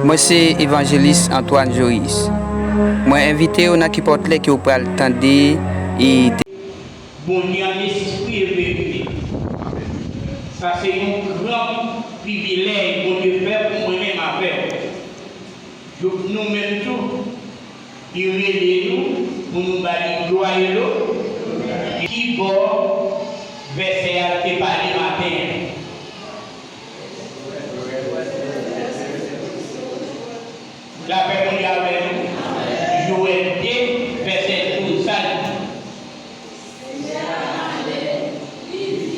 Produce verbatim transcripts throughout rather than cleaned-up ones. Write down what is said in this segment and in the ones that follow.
Mwen se Evanjelis Antoine Joris. Mwen envite w nan kenpòt lè ke w pral tande e Bondye an espri e verite. Sa se yon gran privilèj Bondye fè pou mwen menm avè w. Donk nou menm tou, li rele nou pou nou ba li glwa e lo. Ki bò vèsè a te pale maten an? Lapè Bondye avè nou. Jowèl de, vèsè douz, sa l di. Senyè a pale, li di,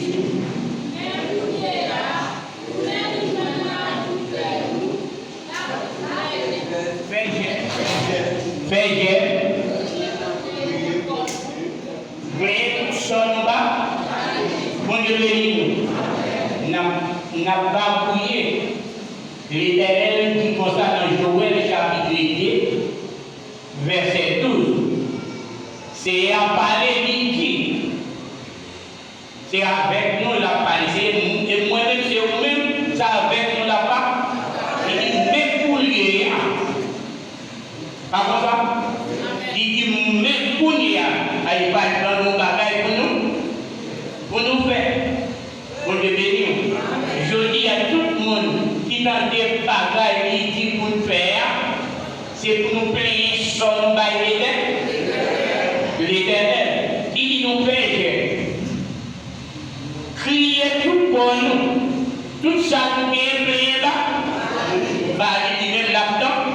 men kounye a, ou menm li jwenn la pou fè nou, l ap fè. Fè jèn, fè jèn. Voye tout sòn anba. Bondye beni nou. N ap, n ap babouye. Letènèl di konsa nan Jowèl chapit de, vèsè douz. Seyè a pale, li di, se avèk nou l ap pale. Se m-, e mwen menm, se ou menm, se avèk nou l ap pale. Li di, men kounye a. Pa konsa? Li di, men kounye a, a, li pral ban nou bagay pou nou, pou nou fè. Bondye beni w. Jodi a, tout moun ki tande bagay li di pou n fè a, se pou nou plenyen sòn bay Letè-, Letènèl. Li di nou plenyen. Kriye tout kò nou, tout sa nou genyen, plenyen ba, ba li, li menm l ap tann.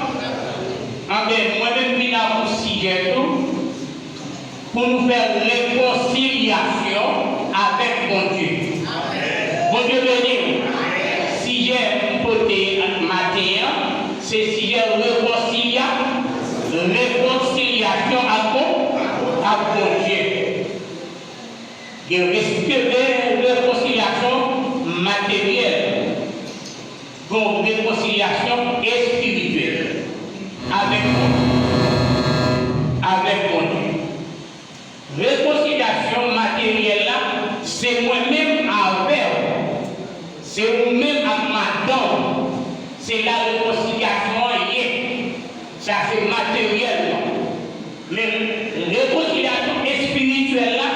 Anben, mwen menm vin ak yon sijè tou, pou nou fè rekonsilyasyon avèk Bondye. Bondye beni w. Sijè m pote maten an, se sijè rekonsilya-, rekonsilyasyon ak Bon-, ak Bondye. Gen res-, gen rekonsilyasyon materyèl, gen rekonsilyasyon espirityèl avèk Bondye. Avèk Bondye. Rekonsilyasyon materyèl la, se mwen menm avè w. Se ou menm ak madanm w. Se la rekonsilyasyon an ye. Sa se materyèlman. Men rekonsilyasyon espirityèl la,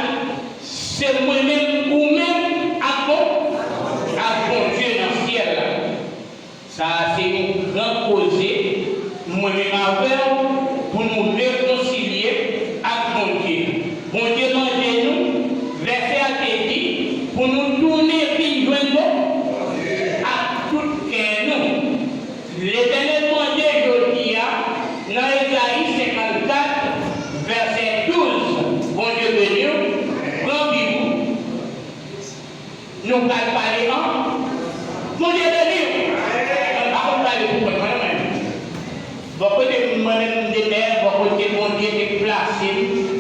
se mwen menm, ou menm ak Bon-, ak Bondye nan syèl la. Sa a se yon gran koze, mwen menm avè w, pou nou rekonsilye ak Bondye. Bondye mande nou, vèsè a te di, pou nou tounen vin jwenn Bon-, ak tout kè nou. Letènèl mande jodi a, nan Ezayi senkannkat, vèsè douz, Bondye beni w, pran Bib ou. Nou pral pale an. Bondye beni w. Mwen pa konn pale pou kont mwen, non, mwen. Bò kote m, mwen menm, m te mè, bò kote Bondye te plase m,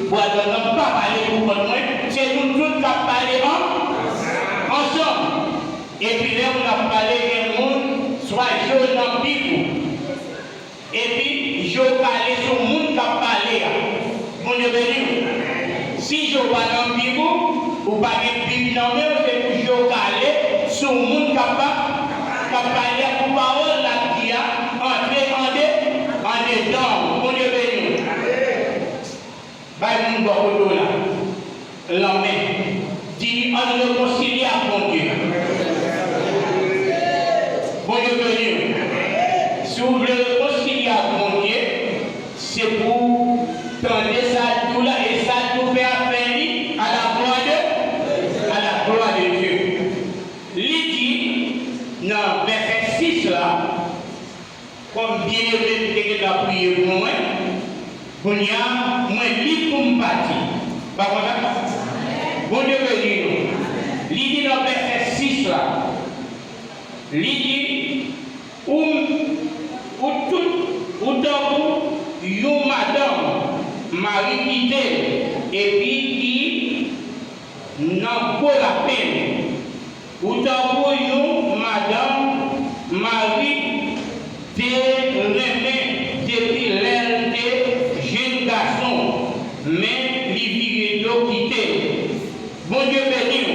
bò kote m pa pale pou kont mwen, se nou tout k ap pale an, ansanm. Epi lè moun ap pale, gen moun, swa je w nan Bib ou. Epi, je w kale sou moun k ap pale a. Bondye beni w. Si je w pa nan Bib ou, ou pa gen Bib nan men w, se pou je w kale sou moun k ap pa-, k ap pale a, pou pawòl l ap di a antre ande-, andedan w. Bondye beni w. Bay moun bò kote w la lanmen. Di, ann rekonsilye ak Bondye. Bondye beni w. Si w vle rekonsilye ak Bondye, se pou w tande sa l di w la, e sa l di w fè a, fè li à la gloire de, à la gloire de Dieu. Li di nan vèsè sis la, Kòm byeneme m te gentan priye pou mwen, kounye a, mwen lib pou m pati. Pa konsa? Bondye beni nou. Li di nan vèsè sis la, li di, ou, ou tout, ou tankou yon madanm, mari kite l, epi ki nan gwo lapenn. Ou tankou yon madanm mari te renmen depi lè l te jenn gason, men li vire do kite l. Bondye beni w.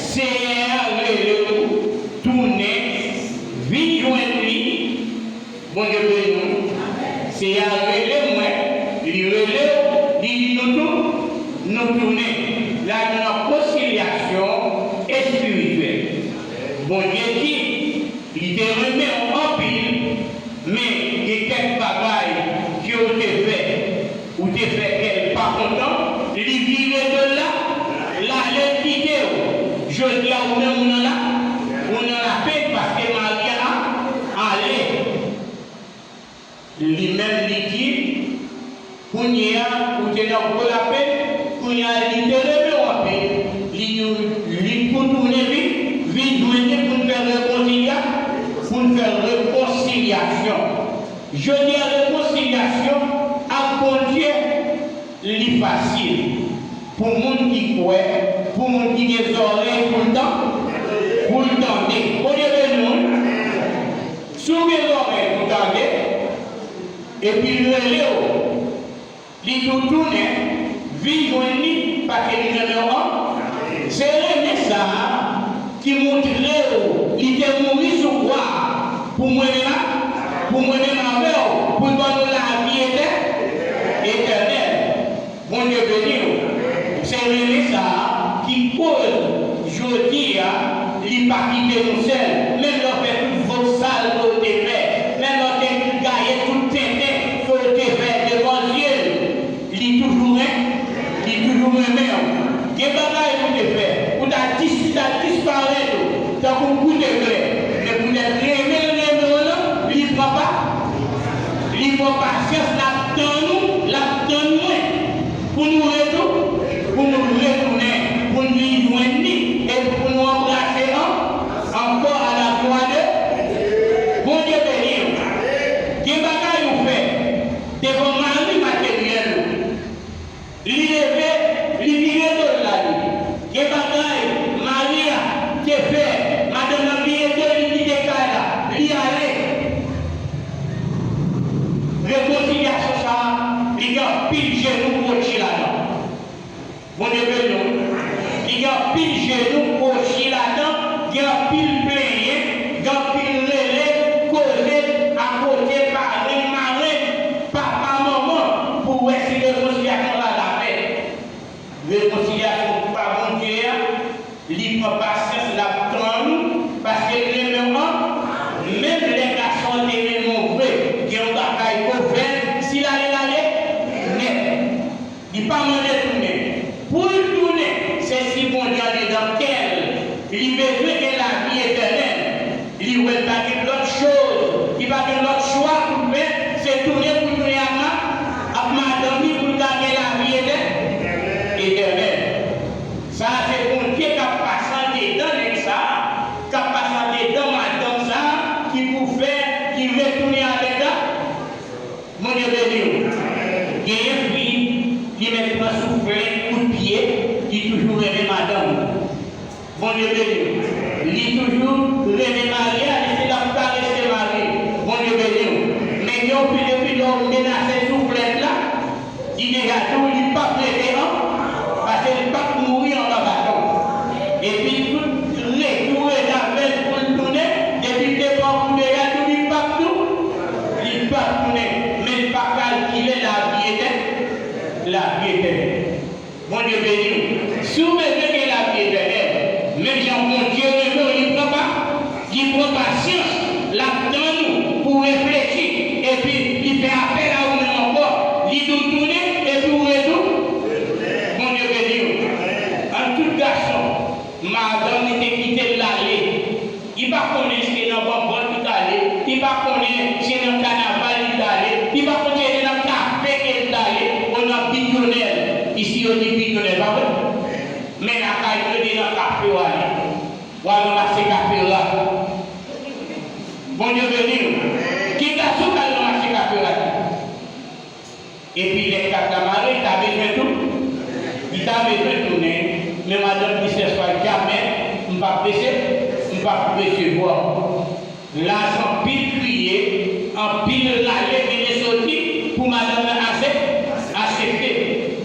Seyè a rele w tounen, vin jwenn li. a rele mwen, li rele w, li di nou tou, nou tounen. La nou nan konsilyasyon espirityèl. Bondye di, li te renmen w anpil, men gen kèk bagay ke w te fè, ou te fè kè l pa kontan, li vire do l la, l ale kite w. Jodi a, ou menm ou nan la, ou nan lapenn paske mari a ale. Li menm, li di, kounye a, ou te nan gwo lapenn, kounye a, li te renmen w anpil, li di w, li pou tounen vin, vin jwenn li pou n fè rekonsilya-, pou n fè rekonsilyasyon. Jodi a, rekonsilyasyon ak Bondye, li fasil pou moun ki kwè, pou moun ki gen zòrèy pou l tan-, pou l tande. Bondye beni w, wi. Si w gen zòrèy pou tande, epi l rele w, li di w tounen, vin jwenn li, paske li renmen w an. Se renmen sa a ki montre w li te mouri sou kwa a pou mwen menm a-, pou mwen menm avè w, pou l ban nou lavi etè-, etènèl. Bondye beni w. Se renmen sa a ki koz jodi a li pa kite nou sèl. Menm lè w fè tout vòt sal ke w te fè, menm lè w te gaye tout tenten ke w te fè devan zye l, li toujou ren-, li toujou renmen w. Gen bagay ou te fè, ou ta dis-, ta disparèt ou, tankou koute klè. Men poutèt renmen l renmen w lan, li pran pa-, li pran pasyans, l ap tann ou, l ap tann mwen. Pou nou retou-, pou nou retounen, pou n vin jwenn li, epi pou nou anbrase an-, ankò à la gloire de Bondye beni w. Gen bagay ou fè devan mari materyèl ou. Li leve, li vire do l la li. Gen bagay mari a te fè, madanm nan vire do l, li kite kay la, li ale. Rekonsilyasyon sa a, li gen anpil jenou kwochi ladan. Bondye beni w. Li gen anpil jenou kwochi ladan, gen anpil plenyen, gen anpil rele, koze, akote, parenn, marenn, papa, manman, pou wè si rekonsilyasyon sa a ta fèt. Rekonsilyasyon pa Bondye a, li pran pasyans, l ap tann ou, paske li renmen w an. Menm lè gason an te renmen w vre, gen yon bagay ke w fè, si l ale, l ale nèt. Li pa mande tounen. Pou l tounen, se si Bondye andedan kè l, li bezwen gen lavi etènèl. Li wè l pa gen lòt choz, li pa gen lòt chwa pou l fè, se tounen pou l tounen ak ma-, ak madanm li pou l ka gen lavi etè-, etènèl. Sa a se Bondye k ap pase andedan nèg sa a, k ap pase andedan madanm sa a, ki pou fè li retounen avèk la. Bondye beni w. Genyen fi, li mèt pran souflèt, kout pye, li toujou renmen madanm li. Bondye beni w. Li toujou renmen mari a, li se l ap karese mari l. Bondye beni w. Men gen yon fi depi lè w menase souflèt la, li deja di w li p ap rete an, paske li p ap mouri anba baton. Epi tout retoure l avè l pou l tounen, depi l te pran kou deja di w li p ap tou, li p ap tounen. Men l pa kalkile lavi etè-, lavi etènèl. Bondye beni w. Si w bezwen gen lavi etènèl, menm jan Bondye renmen w, li pran pa-, li pran pasyans, l ap tann ou pou w reflechi, epi li fè apèl a ou menm ankò, li di w tounen, epi w retou-, Bondye beni w. Ann tout gason, madanm li te kite l ale. Li pa konnen si se nan banbòl li t ale, li pa konnen si se nan kanaval li t ale, li pa konnen si se nan kafe ke li t ale, o nan bidyonèl. Isi yo di bidyonèl, pa vre? Men lakay nou yo di nan kafe w ale. W al ranmase kafe ra. Bondye beni w. Ki gason k al ranmase kafe ra? Epi lè kat la mare, li ta bezwen tou-, li ta bezwen tounen, men madanm di sèswa jamè, m p ap rese-, m p ap resevwa w. Laj anpil kriye, anpil rale mennen soti pou madanm nan ase-, asepte.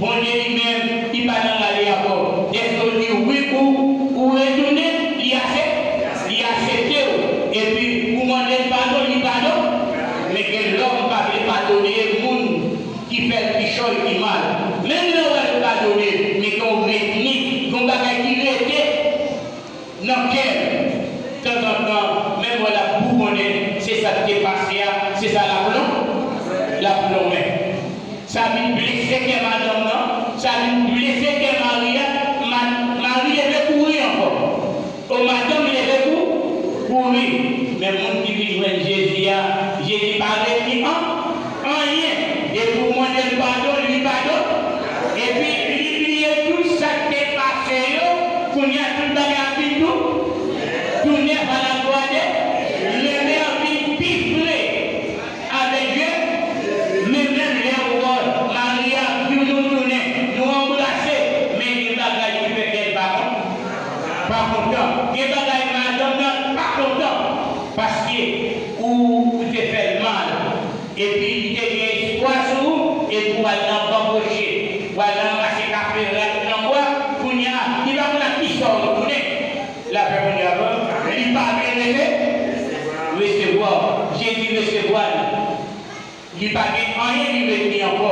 Bondye li menm, li pa nan rale avè w. Dèske w di wi pou ou retounen, li ase-, li asepte w. Epi ou mande l padon, li padon. Men gen lòm pa vle padone, nan kè l. Tanzantan, menm lè l ap bougonnen, se sa k te pase a, se sa l ap lon-, l ap lonmen. Sa vin blese kè madanm nan, sa vin blese kè mari a, ma-, mari leve kouri ankò. O madanm leve kou-, kouri. Men moun ki vin jwenn Jezi a, Jezi pa ret li an-, anyen. Depi w mande l padon, li padon. Epi li bliye tout sa k te pase yo, kounye a tout bagay ap vin tou, tou nèf a la glwa de, lemè vin pi fre avèk Jezi. Men menm lè w wè mari a toujou tounen, nou anbrase, men gen bagay ki fè kè l pa kon-, pa kontan. Gen bagay madanm nan pa kontan, paske ou, ou te fè l mal. Epi li te gen espwa sou ou, epi w al nan banboche, w al ranmase kafe rat nan bwa, kounye a, li pa konn ak kisa w tounen. Lapè Bondye avè w. Li pa vle rete, resevwa w. Jezi resevwa l. Li pa gen anyen li ret li ankò.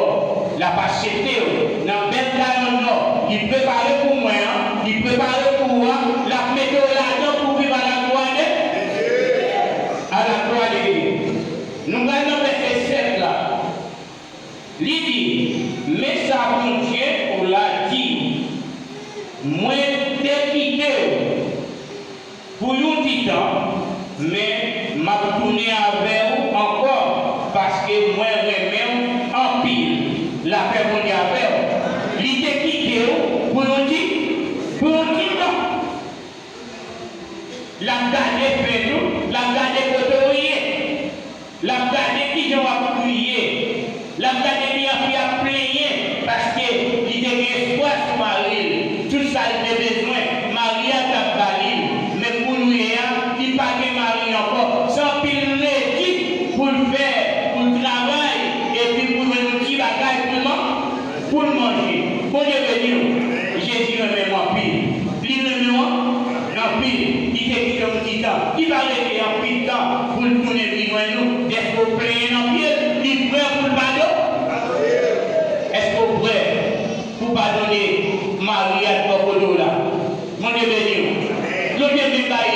L ap aksepte w. Nan bèl kay an nò, li prepare pou mwen an, li prepare pou ou an, l ap mete w ladan pou w viv a la glwa de, a la glwa de Dye. Nou pral nan vèsè sèt la. Li di, men sa Bondye w la di, mwen te kite w pou yon ti tan, men m ap tounen avè w ankò, paske mwen renmen w anpil. Lapè Bondye avè w. Li te kite w pou yon ti, pou yon ti tan. L ap gade fèt ou, l ap gade kote w ye. L ap gade kijan w ap kriye. L ap gade kijan fi a ap plenyen, paske li te gen espwa sou mari l. Tout sa l te bezwen, mari a t ap ba li l. Men kounye a, li pa gen mari ankò. Se anpil redi pou l fè, pou l travay, epi pou l jwenn yon ti bagay pou l man-, pou l manje. Bondye beni w. Jezi renmen w anpil. Li renmen w anpil. Li te kite w yon ti tan. Li pa rete anpil tan pou l tounen vin jwenn ou. Èske w plenyen nan pye l? Li prè pou l padone? Èske w prè pou w padone mari a t bò kote w la? Bondye beni w. Lonje men bay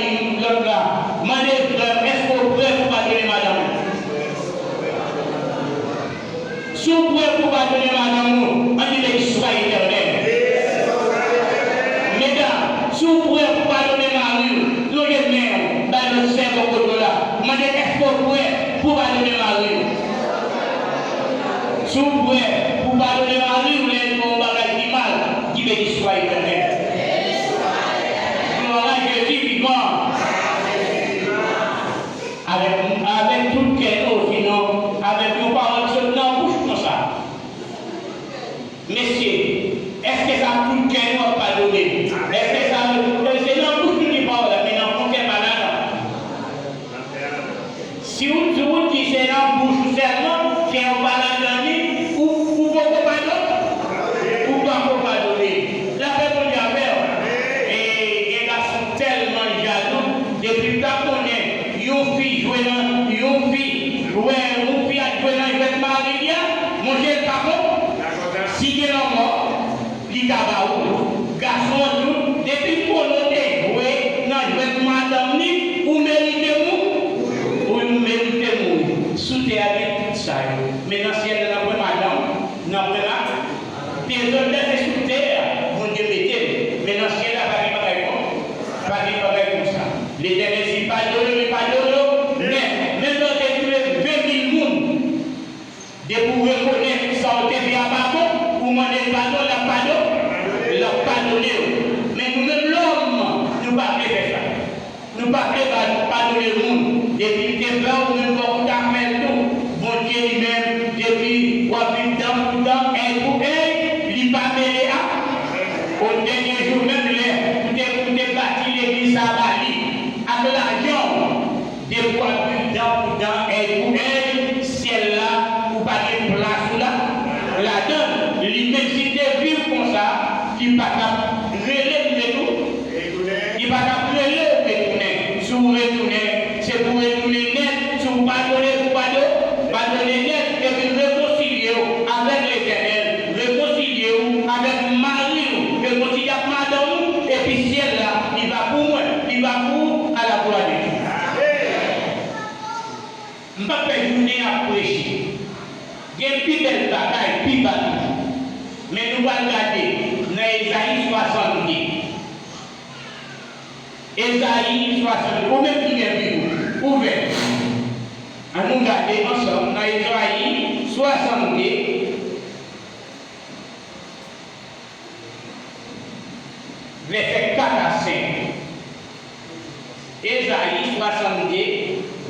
lòt la. Mande frè w, èske w prè pou w padone madanm ou? Si w prè pou w padone madanm ou, ann di, Béni soit l'Éternel. Medam, si w prè pou w padone mari w, lonje men w bay lòt sè bò kote w la. Mande, èske w prè pou w padone mari w? Si w prè pou w padone mari w lè l fè yon bagay ki mal, di, Béni soit l'Éternel. Glwa a Jezi vivan. Avèk, avèk tout kè nou, sinon, avèk yon pawòl ki sot nan bouch konsa. Mesye, èske sa tout kè nou ap padone? Èske sa, se nan bouch nou di pawòl la, men nan fon kè pa ladan? Si w, si w di se nan bouch ou sèlman, kè w pa ladan li, ou, ou poko padone? Ou pako padone. Lapè Bondye avè w. E gen gason tèlman jalou, depi l ta konnen yon fi jwe nan, yon fi, wè, yon fi ap jwe nan jwèt mari li a, monchè, l pa kontan. Si gen lanmò, li ka ba ou. Gason an tou, depi konnen w te jwe nan jwèt madanm li, ou merite mou-, ou merite mouri. Sou tè a gen tout sa yo. Men nan syèl la, nan pwen madanm, nan pwen ma-, dezòd la se sou tè a Bondye mete l. Men nan syèl la, pa gen bagay kon-, pa gen bagay konsa. Letènèl di, padone, li padone w nèt. Menm lè w te touye ven mil moun, depi w rekonèt sa w te fè a pa bon, ou mande l padon, l ap padon, l ap padone w. Men nou menm lòm, nou pa vle fè sa. Nou pa vle pa-, padone moun. Depi l te fè w, ou menm fòk ou ta fè l tou. Bondye li menm, depi w ap viv dan pou dan, èy pou èy, li pa mele a. O dènye jou, menm lè ou te, ou te bati legliz sa a ba li ak lajan w, depi w ap viv dan pou dan, èy pou èy, syèl la, ou pa gen plas ou la, ladan l. Li menm si l te viv konsa, li pa t ap rele m retounen. Li pa t ap rele w retounen. Si w retounen, se pou w retounen nèt. Si w padone, pou padone, padone nèt. Epi rekonsilye w avèk Letènèl. Rekonsilye w avèk mari w. Rekonsilye ak madanm ou. Epi syèl la, li pa pou mwen. Li Amour à la croix de Christ. M p ap fè jounen ap preche. Gen pi bèl bagay, pi ba toujou. Men nou pral gade nan Ezayi swasannde. Ezayi swasannde. Ou menm ki gen Bib ou, ouvè. Ann nou gade ansanm nan Ezayi swasannde, vèsè kat a senk. Ezayi swasannde,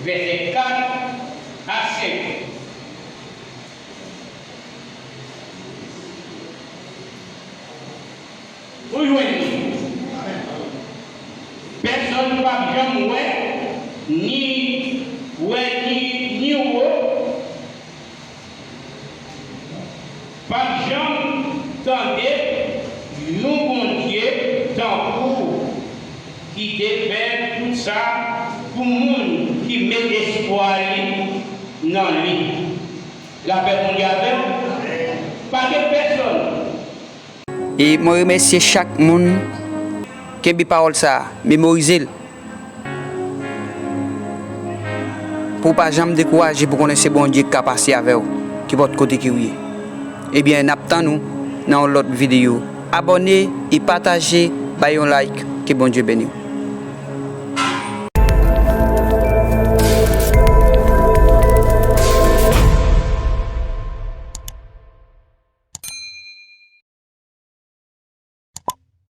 vèsè kat a senk. Ou jwenn li. Pèsonn p ap janm wè, ni wè, ni, ni wo, p ap janm tande yon Bondye tankou ki te fè tout sa pou moun ki met espwa li nan li. Lapè Bondye avè w. Pa gen pèsonn. E mwen remèsye chak moun kenbe pawòl sa a, memorize l. Pou w pa janm dekouraje, pou konnen se Bondye k ka pase avè w, kenpòt kote ke w ye. Ebyen, n ap tann ou nan yon lòt videyo. Abòne e pataje, bay yon like, ke Bondye beni w.